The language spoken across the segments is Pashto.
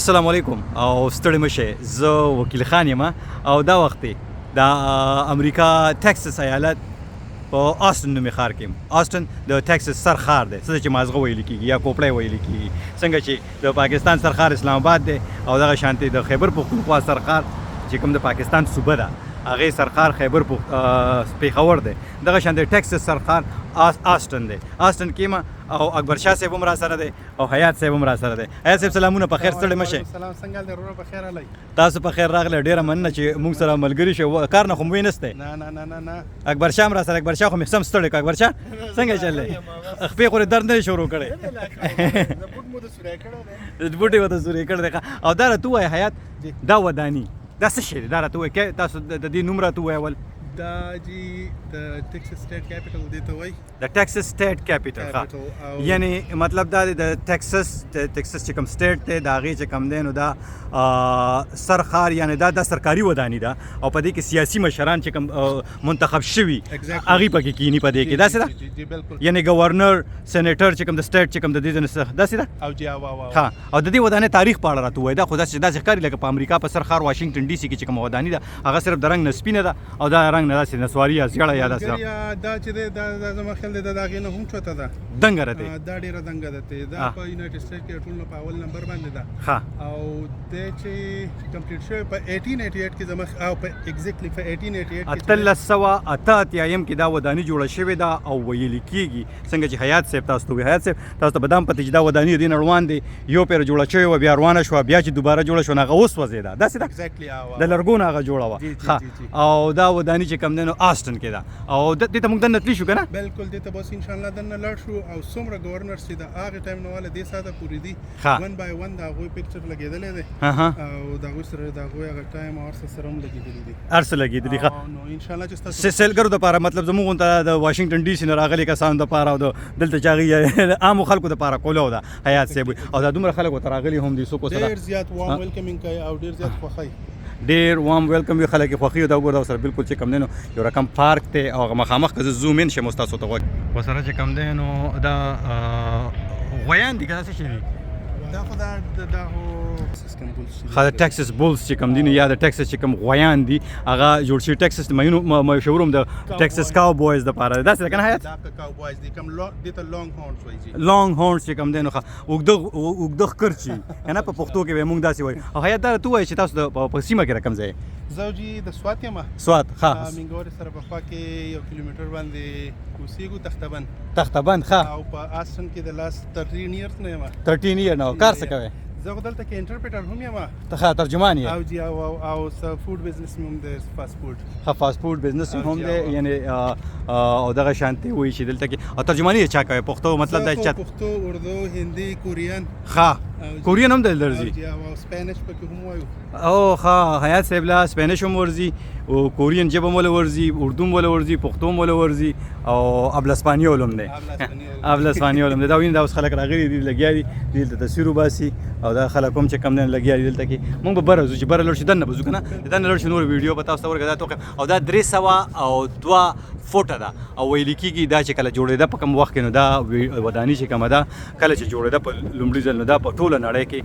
السلام علیکم او ستړي مشه، زه وکیل خان یم او دا وخت د امریکا ټیکساس ایالت په آسټن نومي ښار کې یم. آسټن د ټیکساس سر ښار دی، څه چې مازغه ویل کېږي یا کوپړی ویل کېږي. څنګه چې د پاکستان سر ښار اسلام آباد دی او دغه شانتې د خیبر پښتونخوا سر ښار چې کوم د پاکستان صوبه ده، هغې سر ښار خیبر پېښور دی، دغه شان د ټیکساس سر ښار آسټن دی. آسټن کې یم او اکبر شاه صاحب هم راسره دی او حیات صاحب هم راسره دی. حیات صاحب، سلامونه، په خیر، ستړي مه شئ. سلام، څنګه دی وروره؟ په خیر راغلی. تاسو په خیر راغلی، ډیره مننه چې موږ سره ملګري شئ. کار نه خو مو وینستی؟ نه نه نه نه نه. اکبر شاه هم راسره. اکبر شاه خو مې سم ستړی کړ. اکبر شاه، څنګه چل دی؟ خپې خو درد نه شروع کړی؟ بوټ مو د سورې کړی دی. بوټي ورته سورې کړی دی. او دا راته ووایه حیات، دا وداني دا څه شی دی؟ دا راته ووایه، تاسو د دې نوم راته ووایه اول. دا جی د ټیکساس سټیټ کیپټل دی ته وایي. د ټیکساس سټیټ کیپټل، ښه. یعنی مطلب دا دی، د ټیکساس چې کوم سټیټ دی، د هغې چې کوم دی نو دا سر ښار، یعنی دا د سرکاري وداني ده او په دې کې سیاسي مشران چې کوم منتخب شوي، هغې پکې کینی په دې کې، داسې ده؟ جی بالکل. یعنی گورنر، سېنیټر چې کوم د سټیټ چې کوم د دې ځای داسې ده؟ او جی، او او. ښه، او د دې ودانۍ تاریخ په اړه راته ووایه. دا خو داسې ښکاري لکه په امریکا په سر ښار واشنګټن ډي سي کې چې کومه وداني ده، هغه صرف د رنګ نه سپینه ده او دا رنګ نه داسې نسواري یا زیړه یا داسې. دا چې دی، دا زما خیال دی دا د هغې نه هم چوته ده. دنګه راته. دا ډېره دنګه ده ته. دا په یونایټډ سټیټ کې ټول نه په اول نمبر باندې ده. او د چې کمپلیټ شوی په 1888 کې زما او په ایگزیکټلی په 1888 کې. 1888 کې دا وداني جوړه شوې ده او ویل کېږي، څنګه چې حیات صاحب تاسو ته وی، حیات صاحب، تاسو ته به دام پته چې دا وداني دین روان دی، یو پیر جوړه شوې وه، بیا روانه شوه، بیا چې دوباره جوړه شوه هغه وسوځېده، داسې ده؟ ایگزیکټلی. د لرګونو هغه جوړه وه. او دا وداني چې کوم دی نو آسټن کې ده او دې ته موږ دننه تللی شو که نه؟ بالکل، دې ته بس ان شاء الله دننه لاړ شو او څومره گورنر چې د هغه ټایم نه واله دې ساته پورې دي، 1 بای 1 د هغوی پکچر لګېدلی دی او د هغوی سره د هغوی هغه ټایم او هر څه سره هم لګېدلي دي. هر څه لګېدلي، ښه. نو ان شاء الله چې تاسو سیلګرو دپاره، مطلب زموږ غونته د واشنګټن ډي سي نه راغلي کسانو دپاره او د دلته چې هغوی عامو خلکو دپاره کولو ده. حیات صاحب، او دا دومره خلک ورته راغلي هم دي، څوک ورسره ډېر زیات warm welcoming کوي او ډېر زیات خوښوي. ډېر warm welcome وي، خلک یې خوښوي. دا وګوره، سره بالکل چې کوم دی نو یو رقم پارک دی او هغه مخامخ که زه zoom in شم تاسو ته غوږ ورسره چې کوم دی نو دا غویان دي که دا څه شی دي؟ دا خو دا خو سیستم بولز. ښه، د ټیکساس بولز چې کوم دي نو یا د ټیکساس چې کوم غویان دي، هغه جوړ شوي. ټیکساس مشهور هم د ټیکساس کاو بویز دپاره دی، داسې ده که نه حیات؟ دا کاو بویز دي، کوم دې ته لانګ هورنز وایي جی. لانګ هورنز چې کوم دی نو ښه، اوږده ښکر چې که نه په پښتو کې به موږ داسې وایو. او حیات، دا راته ووایه چې تاسو د په سیمه کې رقم ځای؟ زه جی د سوات یم. سوات، ښه. مینګورې سره په خوا کې یو کیلومتر باندې اوسېږو، تختبند. تختبند، ښه. او په آسټن کې د last 13 years نه یم. 13 year نه. کار څه کوې؟ زه خو دلته کې interpreter هم یم. ته ښه ترجمان یې. او جی، او food business مې هم دی، fast food. ښه، fast food business هم دی یعنی. او دغه شانتې وایي چې دلته کې او ترجماني یې چا کوي؟ پښتو مطلب دا چې پښتو، اردو، هندي، کورین. ښه، کورین هم دلته درځي؟ جی، او سپانیش پکې هم وایو. او ښه، حیات صاحب لا سپانیش هم ورځي او کورین ژبه هم وله ورځي، اردو هم وله ورځي، پښتو هم وله ورځي او habla español هم دی. habla español هم دی. دا ویني، دا اوس خلک راغلي دي، لګیا دي دلته تصویر وباسي او دا خلک هم چې کم دی لګیا دي دلته کې. موږ به بره ځو، چې بره لاړ شو، دننه به ځو که نه، دننه لاړ شو نور ویډیو به تاسو ته ورکړم. دا توقف او دا 302 فوټه ده او ویل کېږي دا چې کله جوړېده په کوم وخت کې، نو دا وداني چې کومه ده، کله چې جوړېده په لومړي ځل، نو دا په ټوله نړۍ کې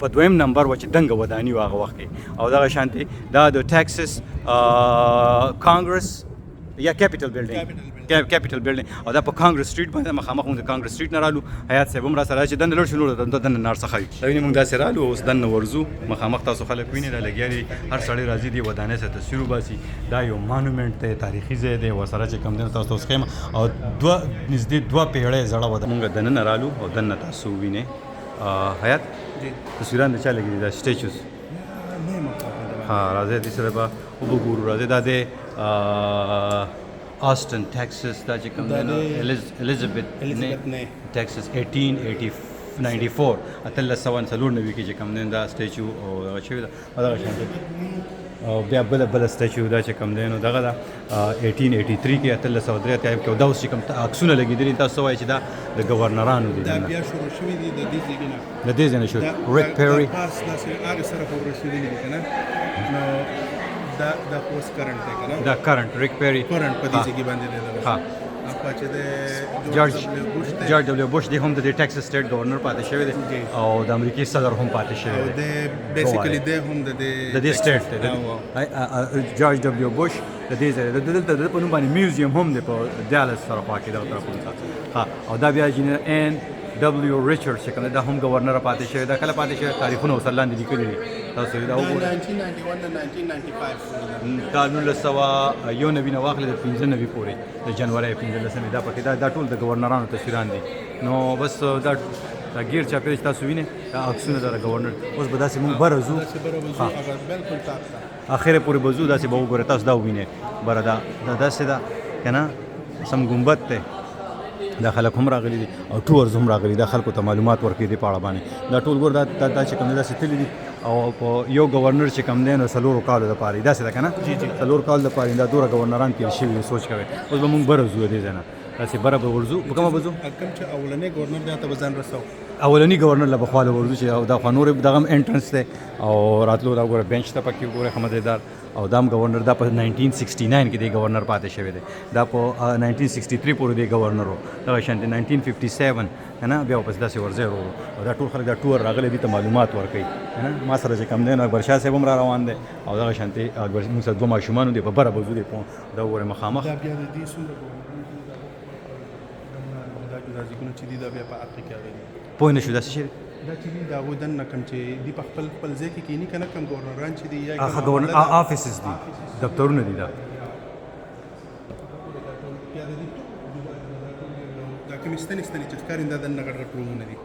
په دویم نمبر وه چې دنګه وداني وه هغه وخت کې. او دغه شانتې دا د ټیکساس کانګرس یا کیپټل بلډینګ، کیپټل بلډینګ، او دا په کانګرس سټریټ باندې مخامخ. موږ د کانګرس سټریټ نه رالو، حیات صاحب هم را سره چې دننه لاړ شو، نور دننه نار څخه وي. دا ویني، موږ داسې رالو، اوس دننه ورځو. مخامخ تاسو خلک ویني، دا لګیا دي، هر سړی راځي دی ودانۍ سره تصویر وباسي. دا یو monument دی، تاریخي ځای دی. ورسره چې کوم دی تاسو اوس ښیم او دوه نږدې 2 پېړۍ زړه وده. موږ دننه رالو او دننه تاسو وینئ. حیات، تصویران د چا لګېدلي دا statues؟ ها، راځئ، دې سره به وګورو. راځئ، دا دی آستن ټیکساس، دا چې کوم دی نو الیزابت ټیکساس 1894، 1894 کې چې کوم دی دا statue او دغه شوې ده. او دغه شان او بیا بله statue دا چې کوم دی نو دغه ده، 1883 کې، 1883 کې. او دا اوس چې کوم عکسونه لګېدلي، تاسو وایي چې دا د گورنرانو دي. دا بیا شروع شوي دي د دې ځای نه. د دې ځای نه شروع، ریک پیری. پاس داسې هغه سره خو رسېدلي دي که نه، نو دا اوس current دی که نه؟ دا current ریک پیری. current په دې ځای باندې دی. ها. اخوا چې د جارج ډبلیو بوش دی. جارج ډبلیو بوش دی هم د ټیکساس سټیټ گورنر پاتې شوی دی او د امریکای صدر هم پاتې شوی او دی. د بیسیکلی دی هم د دې د دې سټیټ دی. جارج ډبلیو بوش د دې ځای د دلته د په نوم باندې میوزیم هم دی په 13 سره خوا کې دغه طرف ته. ها، او دا بیا جنرال ان ډبلیو ریچارډ چې کوم دا هم گورنر پاتې شوی. دا کله پاتې شوی؟ تاریخونه ورسره لاندې لیکلي دي، تاسو دا وګورئ. 1991 نه 1995 پورې. دا 1991 نه واخلې د 95 پورې د جنورۍ 15مې دا پکې دا ټول د گورنرانو تصویران دي. نو بس دا دا غیر چاپېره چې تاسو وینئ دا عکسونه د گورنر. اوس به داسې مونږ بره ځو. داسې بره به ځو، هغه بالکل ټاپ ته اخره پورې به ځو. داسې به وګورئ تاسو، دا ووینئ بره، دا دا داسې ده که نه، سم ګنبد دی. دا خلک هم راغلي دي او tours هم راغلي، دا خلکو ته معلومات ورکوي دې په اړه باندې. دا ټول ګور دا چې کوم دی داسې تللي دي. او په یو گورنر چې کوم دی نو 4 کالو دپاره داسې ده که نه؟ جی جی. 4 کالو دپاره دا دومره گورنران تېر شوي دي. سوچ کوئ. اوس به مونږ بره ځو، دې ځای نه داسې بره به ورځو. په کومه به ځو؟ کوم چې اولنی گورنر دی ته به ځان رسو. اولنی گورنر له بخواله ورځو چې دا خو نور دغه هم انټرنس دی. او راتلو دا وګوره بنچ ته پکې وګوره ښه مزېدار. او دا هم گورنر دا په 1969 کې دی گورنر پاتې شوی دی. دا په 1963 پورې دی گورنر و. دغه شان دی 1957 که نه، بیا واپس داسې ورځی ورو. او دا ټول خلک دا tour راغلي دي ته معلومات ورکوي که نه. ما سره چې کوم دی نو اکبر شاه صاحب هم را روان دی. او دغه شان دی اکبر موږ سره دوه ماشومانو دی په بره به ځو دی. دا وګوره مخامخ. دا بیا د دې څومره گورنران دي، دا جدا ځایونه چې دي دا بیا په هغه کې هغه دي. پوه نه شو داسې شی. دا چې دي د هغوی دننه کوم چې دي په خپل خپل ځای کې کښېني که نه، کوم گورنران چې دي یا هغه گورنر offices دي، دفترونه دي. دا بیا د دې دا کومې ستنې ستنې چې ښکاري دا دننه غټ غټ رومونه دي.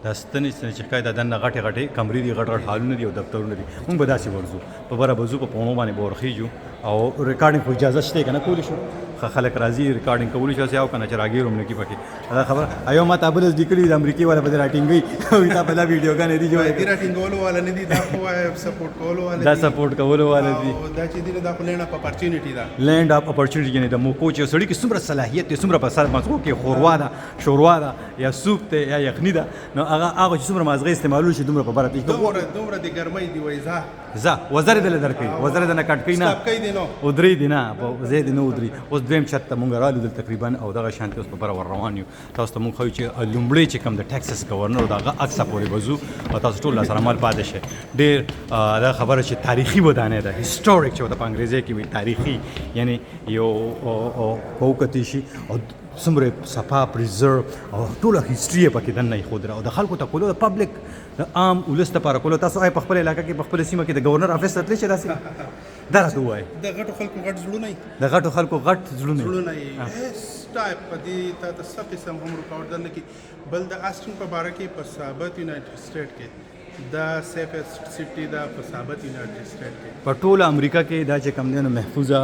دا ستنې ستنې چې ښکاري دا دننه غټې غټې کمرې دي، غټ غټ هالونه دي او دفترونه دي. موږ به داسې ورځو په بره به ځو، په پاڼو باندې به ورخېژو. او ریکارډینګ خو اجازه شته که نه؟ کولی شو، ښه خلک راځي ریکارډینګ کولی شو او که نه چې راګیر هم نه کړي پکې. دا خبره ایو ما ته بل لیکلي د امریکې والا به دې راټینګوي او تا په دا ویډیوګانې دي جوړې دي. راټینګولو والا نه دي، دا خو سپورټ کولو والا دا سپورټ کولو والا دي. او دا چې دي دا خو لینډ اف اپرچونټي ده. لینډ اف اپرچونټي یعنې د موقعو چې سړي کې څومره صلاحیت دی، څومره په سر مزغو کې ښوروا ده، شوروا ده یا سوپ دی یا یخني ده، نو هغه هغه چې څومره مازغه استعمالول شي دومره په بره تلي. دومره د ګرمۍ دی وایي ځه ځه وزرې دله درکوي، وزرې دنه کټ کوي نه سټاپ کوي دی نو ودرې دي نه په ځای دې نه ودري. اوس دویم چت ته مونږ رالو دلته تقریبا. او دغه شانتې اوس په بره ور روان یو. تاسو ته مونږ ښیو چې لومړی چې کوم د ټیکساس گورنر د هغه عکسه پورې به ځو او تاسو ټول سره مل پاتې شئ. ډېر دا خبره چې تاریخي ودانۍ ده، historic چې ورته په انګریزۍ کې وي تاریخي، یعنې یو وکتلی شي او څومره صفا preserve او ټوله history یې پکې دننه ایښودله او د خلکو ته کولو، د public د عام ولس لپاره کولو. تاسو آیا په خپله علاقه کې په خپله سیمه کې د گورنر office ته تللی شئ؟ داسې دا راته ووایئ. د غټو خلکو غټ زړونه یي. د غټو خلکو غټ زړونه یي. زړونه یي. هېڅ ټایپ په دې تا ته څه قسم هم رکاوټ درنه کړي. بل د آسټن په باره کې په ثابت یونایټډ سټیټ کې دا safest city ده، په ثابت یونایټډ سټیټ کې په ټوله امریکا کې دا چې کوم دی نو محفوظه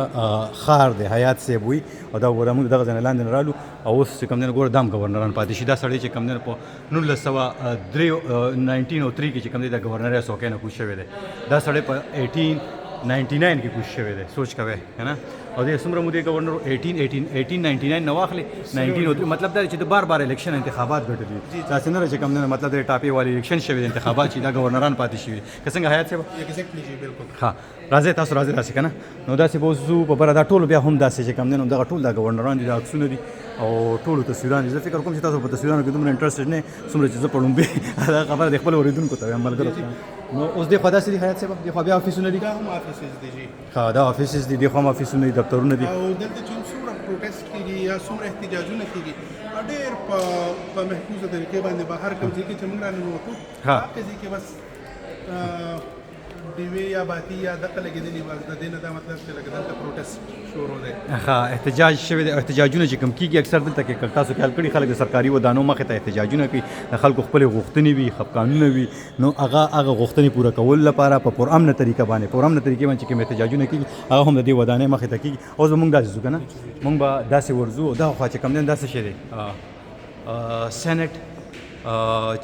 ښار دی، حیات صاحب وي. او دا وګوره موږ دغه ځای نه لاندې نه رالو او اوس چې کوم دی نو ګوره دام گورنران پاتې شي. دا سړی چې کوم دی نو په 1903 کې چې کوم دی د گورنرۍ څوکۍ نه کوز شوی دی. دا سړی په 1899 کې کوز شوی دی. سوچ کوئ که نه؟ او دې څومره مودې گورنر 1899 نه واخلې 1903، مطلب دا دی چې د بار بار election انتخابات ګټلي دي. داسې نه ده چې کوم دی نو مطلب د ټاپې والي election شوی دی، انتخابات چې دا گورنران پاتې شوي دي. که څنګه حیات صاحب؟ Exactly جی بالکل. ښه راځئ تاسو راځئ داسې که نه. نو داسې به اوس ځو په بره. دا ټول بیا هم داسې چې کوم دی نو دغه ټول دا گورنران دي، دا عکسونه دي او ټولو تصویران دي. زه فکر کوم چې تاسو په تصویرانو کې دومره interested نه څومره چې زه په ړومبي دا خبره د خپلو اورېدونکو ته وایم ملګرو ته. نو اوس دې خوا داسې دي حیات صاحب، دې خوا بیا آفیسونه دي. دا هم offices دي جی. ښه دا offices دي، دې خوا هم آفیسونه دي، دفترونه دي. او دلته چې څومره protest کېږي یا څومره احتجاجونه کېږي ډېر په محفوظه طریقې باندې بهر کوم ځای کې چې موږ راننوتو هغه ځای کې بس ډیوې یا باتي یا دغه لګېدلي، بس د دې نه دا مطلب چې لکه دلته protest شروع دی. ښه احتجاج شوی دی. احتجاجونه چې کوم کېږي اکثر دلته کې که تاسو خیال کړي خلک د سرکاري ودانو مخې ته احتجاجونه کوي، د خلکو خپلې غوښتنې وي، خفقانونه وي، نو هغه هغه غوښتنې پوره کولو لپاره په پرامنه طریقه باندې پرامنه طریقې باندې چې کوم احتجاجونه کېږي هغه هم د دې ودانۍ مخې ته کېږي. اوس به موږ داسې ځو که نه، موږ به داسې ورځو. دا خوا چې کوم دی داسې شی دی Senate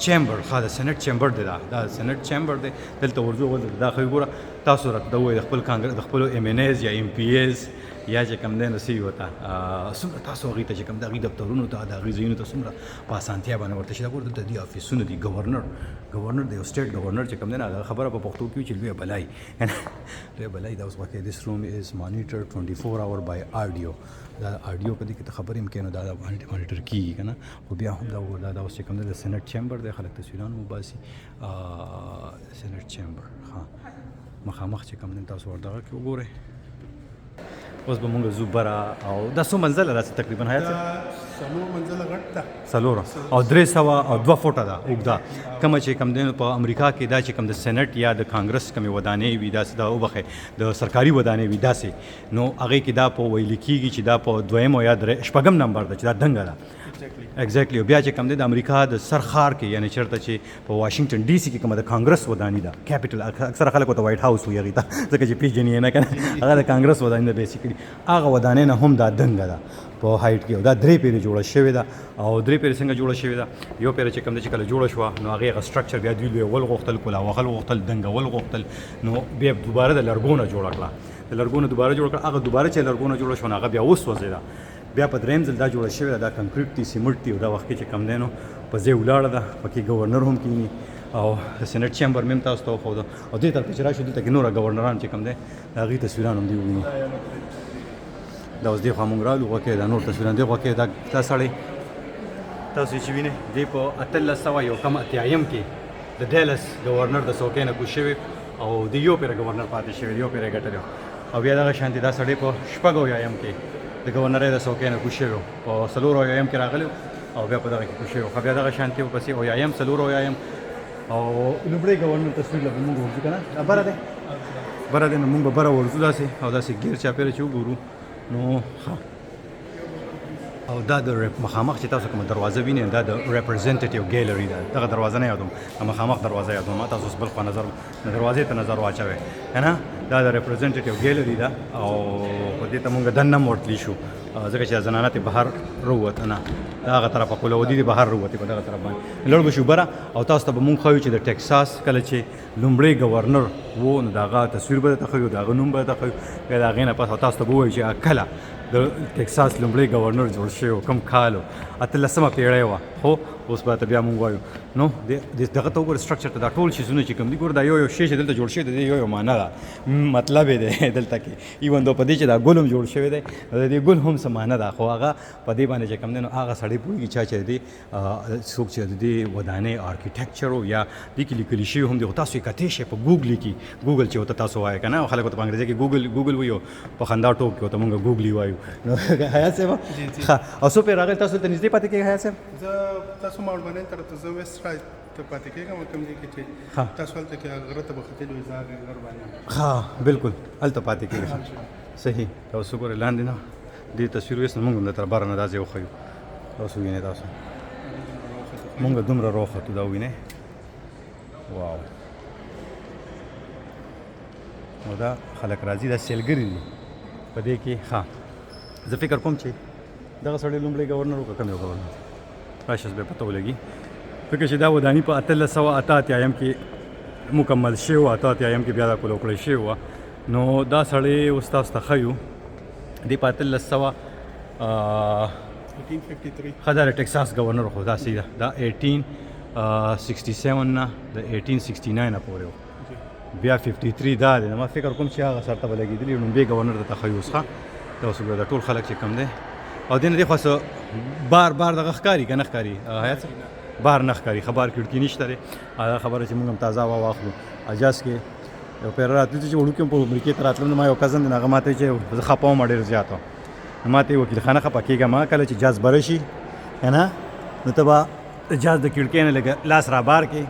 chamber. ښه د Senate chamber دی، دا Senate chamber دی. دلته ورځو. ولته دا خو وګوره تاسو راته دا ووایئ د خپل کانګرس د خپلو MNAs یا MPAs یا چې کوم دی نو څه وي ورته، څومره تاسو هغوی ته چې کوم د هغوی دفترونو ته، د هغوی ځایونو ته څومره په اسانتیا باندې ورته شي. دا ګوره دلته دي آفیسونه دي. ګورنر د یو state governor چې کوم دی نه، هغه خبره په پښتو کې وي چې لویه بلای، لویه بلای. دا اوس وکړئ، this room is monitored 24 hour by audio. دا آډیو په دې کې ته خبرې هم کوې نو دا مانیټر کېږي که نه. خو بیا هم دا وګوره، دا اوس چې کوم دی د senate chamber دی، خلک تصویران وباسي. senate chamber، ښه مخامخ چې کوم دی تاسو ور دغه کې وګورئ. اوس به مونږ ځو بره. او دا څو منزله ده تقریبا حیات صاحب؟ 4 منزله غټ ده. 4 او 302 فوټه ده اوږده. کومه چې کوم دی په امریکا کې دا چې کوم د senate یا د کانګرس کومې ودانۍ وي، داسې دا وبخښئ د سرکاري ودانۍ وي داسې، نو هغې کې دا په ویل کېږي چې دا په دویم او یا درې شپږم نمبر ده چې دا دنګه ده. Exactly. بیا چې کوم دی د امریکا د سر ښار کې، یعنی چېرته چې په واشنګټن ډي سي کې کومه د کانګرس وداني ده، Capitol، اکثره خلک ورته White House وایي هغې ته، ځکه چې پېژني یې نه که نه، هغه د کانګرس وداني ده. Basically هغه ودانۍ نه هم دا دنګه ده په height کې. او دا درې پیرې جوړه شوې ده. او درې پیرې څنګه جوړه شوې ده؟ یو پیره چې کوم دی چې کله جوړه شوه نو هغې هغه structure بیا دوی لویول غوښتل، کولاوهل غوښتل، دنګول غوښتل، نو بیا دوباره د لرګو نه جوړه کړه. د لرګو نه دوباره جوړه کړه. هغه دوباره چې لرګو نه جوړه شوه نو هغه بیا وسوځېده. بیا په دریم ځل دا جوړه شوې ده. دا concrete دي، سیمنټ دي، او دا وخت کې چې کوم دی نو په ځای ولاړه ده. پکې گورنر هم کینی او senate chamber مې هم تاسو ته وښوده. او دې طرف ته چې راشو دلته کې نور گورنران چې کوم دی د هغوی تصویران هم دی وویني. دا اوس دې خوا مونږ رالو، غوښې دا نور تصویران دی. غوښې دا سړی تاسو چې وینئ دی په 1881 کې د ډیلس گورنر د څوکۍ نه کوز شوی او د یو پېره گورنر پاتې شوی، یو پېره یې ګټلی. او بیا دغه شانتې دا سړی په 76 کې د گورنرۍ د څوکۍ نه کوز شوی، په 74 کې راغلی او بیا په دغه کې کوز شوی. خو بیا دغه شانتې ورپسې اویایم، 74 او لومړی گورنر تصویر له به مونږ ورځو که نه. دا بره دی، بره دی، نو مونږ به بره ورځو داسې او داسې ګیر چاپېره چې وګورو نو ښه. او دا د مخامخ چې تاسو کومه دروازه وینئ دا د representative gallery ده. دغه دروازه نه یادوم، د مخامخ دروازه یادوم. ما تاسو اوس بل خوا نظر د دروازې ته نظر واچوئ که نه. دا د representative gallery ده او په دې ته مونږ دننه هم ورتلی شو، ځکه چې زنانه ترې بهر راووته نه، دا هغه طرفه کولودي دي بهر راووتې په دغه طرف باندې لوړ به شو بره. او تاسو ته به مونږ ښیو چې د ټکساس کله چې لومړی گورنر و نو د هغه تصویر به درته ښیو، د هغه نوم به درته ښیو. بیا د هغې نه پس او تاسو ته به ووایو چې کله د ټکساس لومړی گورنر جوړ شوی و، کوم کال و، 18مه پېړۍ وه. خو اوس به ته بیا مونږ وایو نو دغه ته وګوره structure ته، دا ټول شیزونه چې کوم دي ګوره، دا یو یو شی چې دلته جوړ شوی دی، د دې یو یو معنا ده، مطلب یې دی دلته کې. Even though په دې چې دا ګل هم جوړ شوی دی، د دې ګل هم څه معنا ده. خو هغه په دې باندې چې کوم دی نو هغه سړی پوهېږي چا چې د دې، څوک چې د دې ودانۍ architecture و یا دې کې لیکل شوي هم دي. خو تاسو یې کتی شئ په ګوګل کې، ګوګل چې ورته تاسو وایئ که نه، خلک ورته په انګریزي کې ګوګل وایي او په خندا ټوک کې ورته مونږ ګوګلي وایو. نو حیات صاحب، ښه. او څو پېر راغلی تاسو دلته نږدې پاتې کېږئ حیات صاحب؟ زه تاسو Mount Vernon طرف ته، زه west side ته پاتې کېږم، کوم ځای کې چې تاسو هلته کې غره ته به ختلي وئ، زه هغې غر باندې یم. ښه، بالکل هلته پاتې کېږي. صحیح. تاسو ګورئ لاندې نه دې تصویر ویست، نو موږ هم د تر بره نه دا ځای وښیو. تاسو وینئ، تاسو موږ دومره روختو، دا وینئ. واو، نو دا خلک راځي، دا سیلګري دي په دې کې. ښه، زه فکر کوم چې دغه سړی لومړی گورنر و که کوم یو گورنر، راشه به پته ولګي. فکر چې دا وداني په 1888 کې مکمل شوې وه، 88 کې بیا دا کوله کړی شوې وه. نو دا سړی اوس تاسو ته ښیو دی په 1800، ښه، دا د ټکساس گورنر، خو دا صحیح ده، دا 1867 نه د 1869 نه پورې و، بیا 53 دا دی. نو ما فکر کوم چې هغه سر ته به لګېدلي لومبی گورنر درته ښیو اوس. ښه، تاسو ګوره دا ټول خلک چې کوم دی او دې نه دې خوا څه بار بار دغه ښکاري که نه ښکاري؟ حیات صاحب بار نه ښکاري، ښه بار کړکي نشته دی. هغه خبره چې موږ هم تازه هوا واخلو. اجاز کې یو پېره راتلو چې وړوکی وم په امریکې ته راتلم، نو ما یو cousin دی، نو هغه ما ته ویل چې زه خفه وم ډېر زیات وم، نو ما ته یې وکیل خانه خفه کېږه ما، کله چې جاز بره شي که نه نو ته به جاز د کړکۍ نه لږه لاس را بار کړې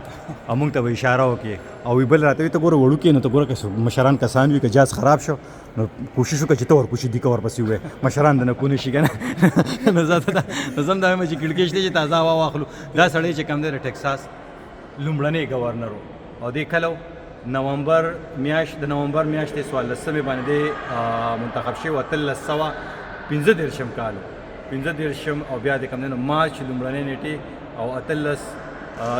او موږ ته به اشاره وکړې. او وی بل راته وی ته ګوره وړوکی، نو ته ګوره که مشران کسان وي، که جاز خراب شو نو کوشش وکړه چې ته ورکوشي دي که ورپسې ووایې، مشران د نه کونه شي که نه. نو زه هم دا وایم چې کړکۍ شته چې تازه هوا واخلو. دا سړی چې کوم دی د ټکساس لومړنی گورنر و او دی کله و؟ نومبر میاشت، د نومبر میاشتې 14مې باندې دی، منتخب شوی و، 1835 کال و، پنځه دېرشم. او بیا د کوم دی نو مارچ لومړنۍ نېټې او اتلس،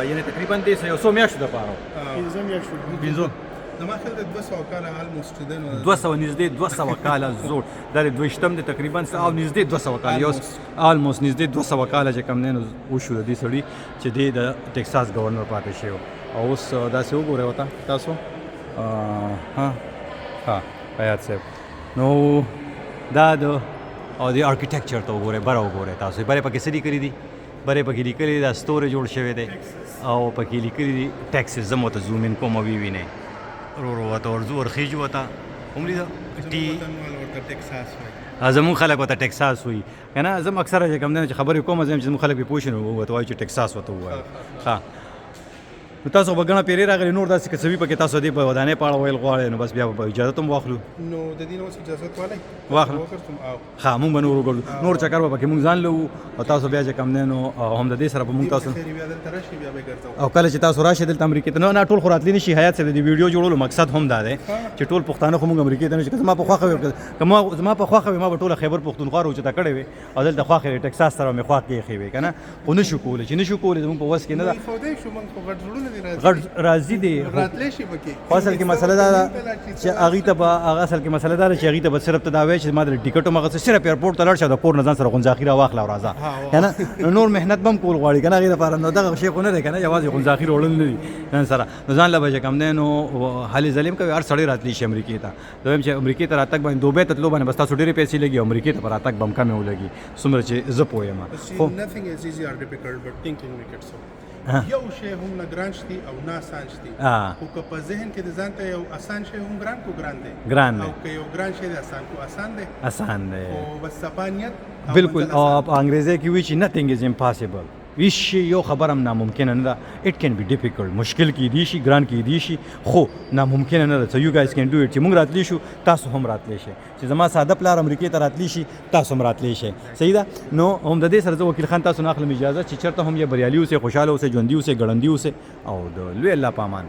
یعنې تقریباً دې څه یو څو میاشتو دپاره و. پنځه میاشتو. پنځو. زما خیال دی 200 کاله almost دی، نو 200، نږدې 200 کاله زوړ دا د دویشتم دی تقریبا، او نږدې 200 کاله، یو almost نږدې 200 کاله چې کم دی نو وشو د دې سړي چې دی د ټکساس گورنر پاتې شوی. او اوس داسې وګورئ ورته تاسو. ها ها، حیات صاحب، نو دا د او د architecture ته وګورئ، بره وګورئ تاسو، بره پکې څه لیکلي دي؟ بره پکې لیکلي دي، دا ستوری جوړ شوی دی او پکې لیکلي دي ټیکسس. زه مو ته zoom in کوم، وی وینئ. ورو ورو ورته ورځو، ورخیژو ورته. هم لیده ټي وطنوال ورته ټکساس وایي. زموږ خلک ورته ټکساس وایي که نه؟ زه اکثره چې کوم دی چې خبرې کوم، زه چې زموږ خلک پرې پوه شي نو ورته وایي چې ټکساس ورته ووایي. ښه، نو تاسو به ګڼه پیرې راغلي، نور داسې که څه وي پکې تاسو دې په ودانۍ په اړه ویل غواړئ، نو بس بیا به اجازه هم واخلو. نو د دې نه اوس اجازه والئ. واخلو. وګرځم او ښه، مونږ به نور وګرځو، نور چکر به پکې مونږ ځان لوو او تاسو بیا چې کوم دی نو هم د دې سره به مونږ تاسو خیر بیا دلته راشي، بیا به ګرځو. او کله چې تاسو راشئ دلته امریکې ته، نو نه ټول خو راتلی نشي. حیات صاحب، د ویډیو جوړولو مقصد هم دا دی چې ټول پښتانه خو مونږ امریکې ته نشي. که زما په خوښه وي، که ما زما په خوښه وي، ما به ټوله خیبر پښتونخوا راوچته کړې وي او دلته خوښه ټکساس سره مې خوا کې ایښې وي که نه، خو نشو کولی چې نشو کولی، زموږ په وس کې نه ده. فودای شو، موږ خو غټ زړونه دي، راځي. غټ راضي دي. راتلی شي پکې. خو اصل کې مسله دا ده چې هغې ته به هغه اصل کې مسله دا ده چې هغې ته به صرف ته دا وایې چې ما د ټیکټ هم اخیستی، صرف airport ته لاړ شه، د کور نه ځان سره غونځاخي راواخله او راځه که نه، نو نور محنت به هم کول غواړي که نه هغې دپاره. نو دغه شی خو نه دی که نه، یوازې غونځاخي راوړل نه دي نن سره. نو ځان له به چې کوم دی نو هلې ځلې هم کوي. هر سړی راتلی شي امریکې ته. زه وایم چې امریکې ته راتګ باندې دوبۍ ته تلو باندې بس تاسو ډېرې پیسې لګي، امریکې ته په راتګ به هم کمې ولګي څومره چې زه پوه یم. خو Nothing is easy or difficult but thinking make it so. یو شی هم نه ګران شتي او نه اسان شتي، خو که په ذهن کې د ځان ته یو اسان شی هم ګران کو ګران دی. ګران دی. او که یو ګران شی دی اسان کو اسان دی. اسان دی. خو بس صفا نیت او بالکل. منزل او اسان. په انګریزي کې وی چې nothing is impossible، هیڅ شی یو خبر هم ناممکنه نه ده. It can be difficult، مشکل کې دی شي، ګران کې دی شي، خو ناممکنه نه ده. So you guys can do it. چې موږ راتلی شو، تاسو هم راتلی شئ. چې زما ساده پلار امریکې ته راتلی شي، تاسو هم راتلی شئ. صحیح ده. نو هم د دې سره زه وکیل خان تاسو نه اخلم اجازه چې چېرته هم یې بریالي اوسئ، خوشحاله اوسئ، ژوندي اوسئ، ګړندي اوسئ او د لوی الله په امان.